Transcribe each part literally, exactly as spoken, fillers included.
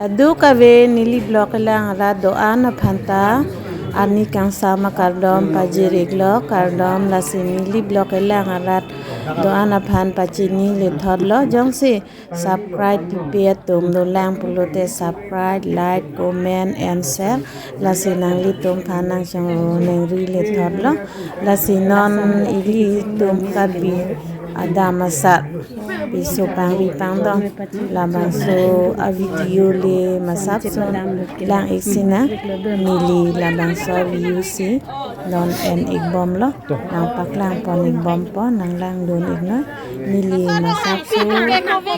Kadokave neli vlog kelang arat do-an aphan ta ani kangsam akardom pajir-iklo, kardom. Lasi neli vlog kelang arat do-an aphan pachini lethotlo, jongsi subscribe pipe atum dolang pulote subscribe, like, comment and share. Lasi nanglitum aphan nangchoningri lethotlo. Lasi non ilitum Karbi adam asat piso pangri pangdon labangso a-video le masapso lang-ik sinang. Neli labangso a-view si non en-ikbomlo, nangpaklang pon-ikbompo, nanglang dun-iknoi. Neli masapso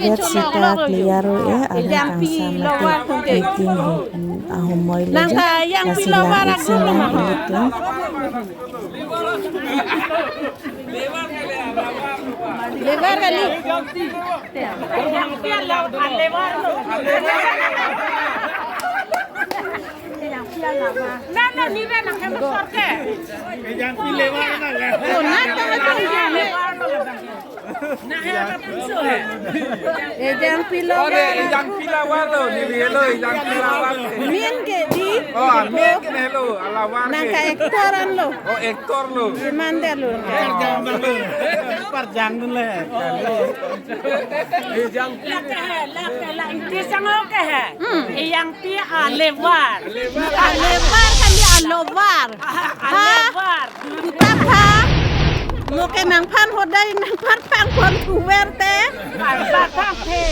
vet sita clear-o-e, arang kangsam mate meeting ahumoi lejo. Lasi lang-ik sinang ilitum. Lebar kali. Na, na, ni na, na, na, sorte. Ejang pi lebar na la. Oh, na, na, na, na. Ejang pi lo. Ore, ejang pi lavar lo, ni hello, ejang pi lavar. Min ke di. Oh, min ke hello, alavar. Nang ke actor an lo. Oh, actor lo. Iman de lo. Parjang dun le. Parjang dun le. Ejang pi. Lake hai, lake la, inti sang lo ke hai. Hmm. Ejang pi alevar. Alevar kali alovar. Alevar. Puta tha, mo ke nangphan hodai nangphan pangpon puver te. Nangphan pangpon puver te.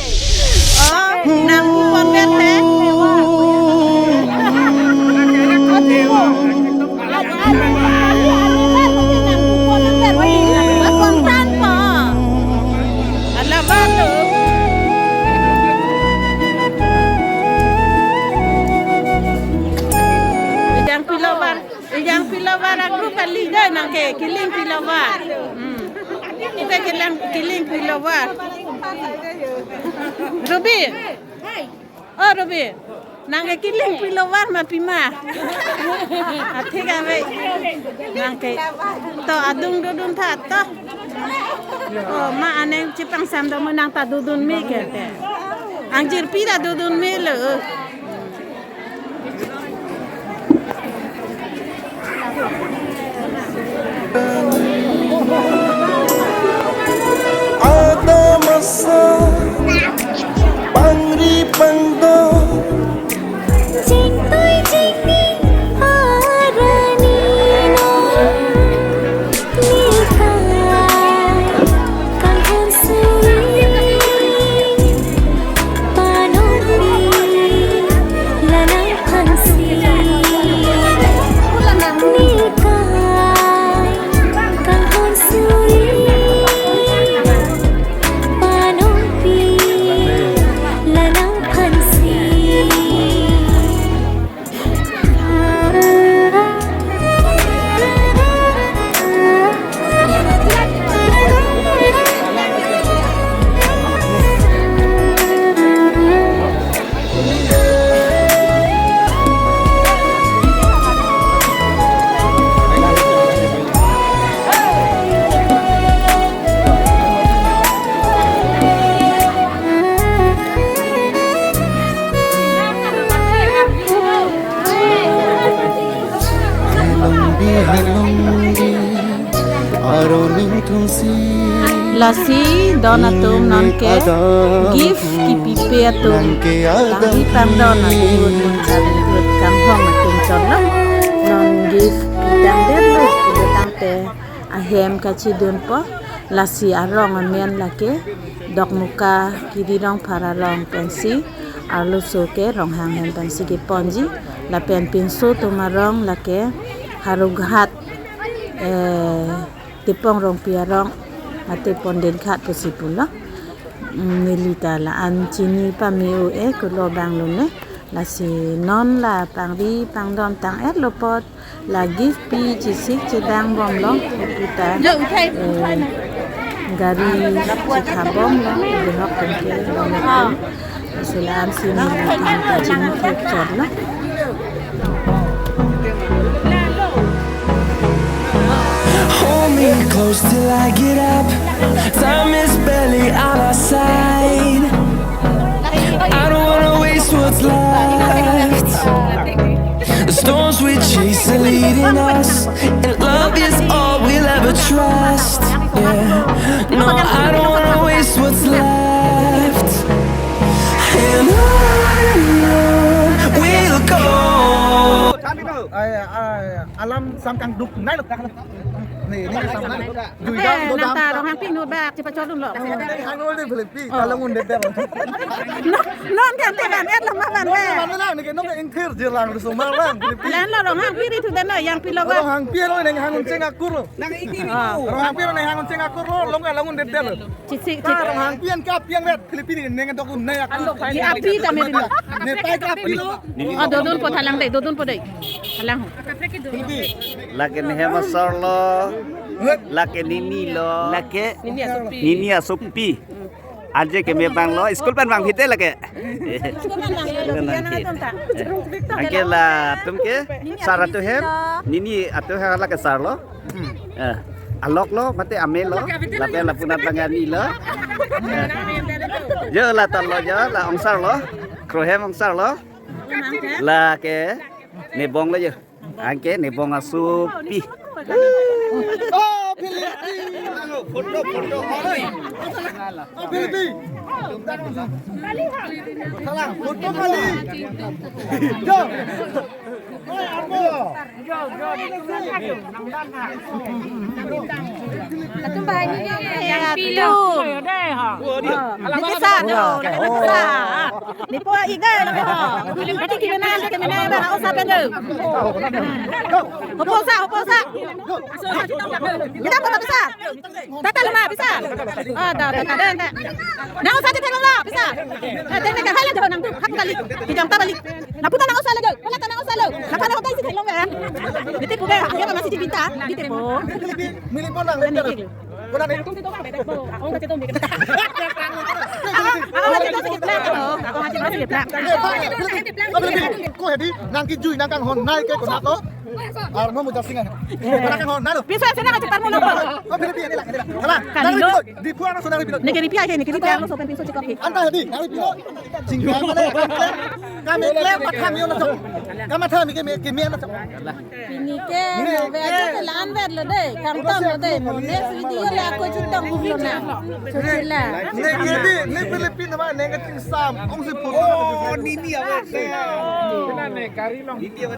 Oh, nangphan pangpon puver te. Ala baru. Ejang pi lavar. Ejang pi lavar a-group kali dei, nang ke kiling pi lavar. Hmm. Kita kilang kiling pi lavar. Ruby. Oh, Ruby. Nang ke kiling pi lavar ma pima. Athik ave. Nang ke to adung dodun tha to. Oh, ma aning chipangsam do mo nang ta dodun me ke te. Angjir pi ta dodun me lo. Adam asat pangri pangdon. Jingtui jingni arani no. Nilkai kanghon suri. Panopi la nangphansi. Nilkai kanghon suri. Panopi la nangphansi. Lasi don atum non ke gift kipipe atum langhi pangdon atum un mun kami ut kanghon atum chotlo. Non gift pitang detlo, pitang te ahem kachidunpo. Lasi arong amen lake Dokmoka Kiri Rongphar arong pensi, arloso ke Ronghang hem pensi keponji. Lapen pinso atum arong lake Howraghat, eh, Tepong Rongpi arong, mate Pondenghat pusi pulo. Mm, neli ta la-an chini pame-o-e, kulo banglo ne. Lasi non la pangri pangdon tang-etlo apot la gift pi chesik chedangbomlo, puta, eh, gari chethabomlo, dehok tangke bomlo. Lasi la-an si neli than ta chini thek chotlo. Hold me close till I get up. Time is barely on our side. I don't wanna waste What's left? The storms we chase are leading us, and love is all we'll ever trust. Yeah, no, I don't wanna waste what's left. And on we'll go. Ai, ai, alam samkang duk nai lo. Ni, ni samkang duk. Jui dam, eh, do dam. Nangta Ronghangpi inut bak, chepachor dunlo. Hang ol di Philippines, oh, kalong undet dam. Non, non kan te kan, et lama kan, eh. Kan lang, ni ke nong ingthir je lang, rusumar lang, Philippines. Lan lo Ronghangpi ri thu dan lo, Ronghangpi lo ba. Ronghangpi lo, neng hang un cheng akur lo. Nang ingthir lo. Ah. Ronghangpi lo, neng hang un cheng akur lo, long kalong undet dam lo. Chisi, chisi. Ronghangpi an kap yang vet, Philippines, neng dok un nai akur. Di api ta me din lo. Nepal kap lo. Oh, dodun po thalang dei, dodun po dei. Thalang ho. Lake nehem asor lo. Lake nini lo. Lake nini asopi. Nini asopi. Anje keme abang lo. School pen vang hite lake. School pen vang hite. School pen vang hite. Anke latum ke sar atohem. Nini atohem lake sar lo. Eh, alok lo, mate ame lo. Lapen lapunat bang ani lo. Eh. Jo la tan lo jo, la ongsar lo. Krohem ongsar lo. Lake nebong lo jo. Anke nebong asopi. Oh, Philippines. Photo, photo. Oh, Philippines. Salam, photo kali. Jo. Oi, ambo. Latum bahani yang pilu. Nike sa, jo, nike sa. Nipo iga, nike ho. Nanti kemana, nanti kemana, ba, hausa pen do. Hopo sa, hopo sa. Kita apa bisa? Tata lama bisa. Ah, da, da, da, da, da. Nang sa kita lama bisa. Eh, tengah ke hala jo nang tu, hak balik. Kijang ta balik. Lapu ta nang sa lagi. Hala ta nang sa lo. Lapu nang sa si thelong kan. Bete po ga, ya masih cipinta. Bete po. Mili po nang. Kona ni. Ako nga dito, ako nga dito, sige, plak. Ako nga dito, sige, plak. Ko hedi, nang kijui, nang kanghon, nai ke kona to. Armo mo jasing. Nang kanghon, nalo. Piso ese na kachipan mo na. Oh, pili, pili, pili, pili. Hala, kali nang lo. Di puan so nang pili. Neke ripi aja, neke ripi aja, so pen piso chikap ke. Anta hedi, nang pili. Singkang mane, kam klem, kam klem, matham yo na chok. Kam matham ke me, ke me na chok. Pini ke, nove aja ke lan ver lo dei, kangtong lo dei, mo next video le ako chutong buk lo na. Chutila. Neng ini, neng Philippines nama, neng kacing sam, ong si photo. Oh, nini awe. Nini awe.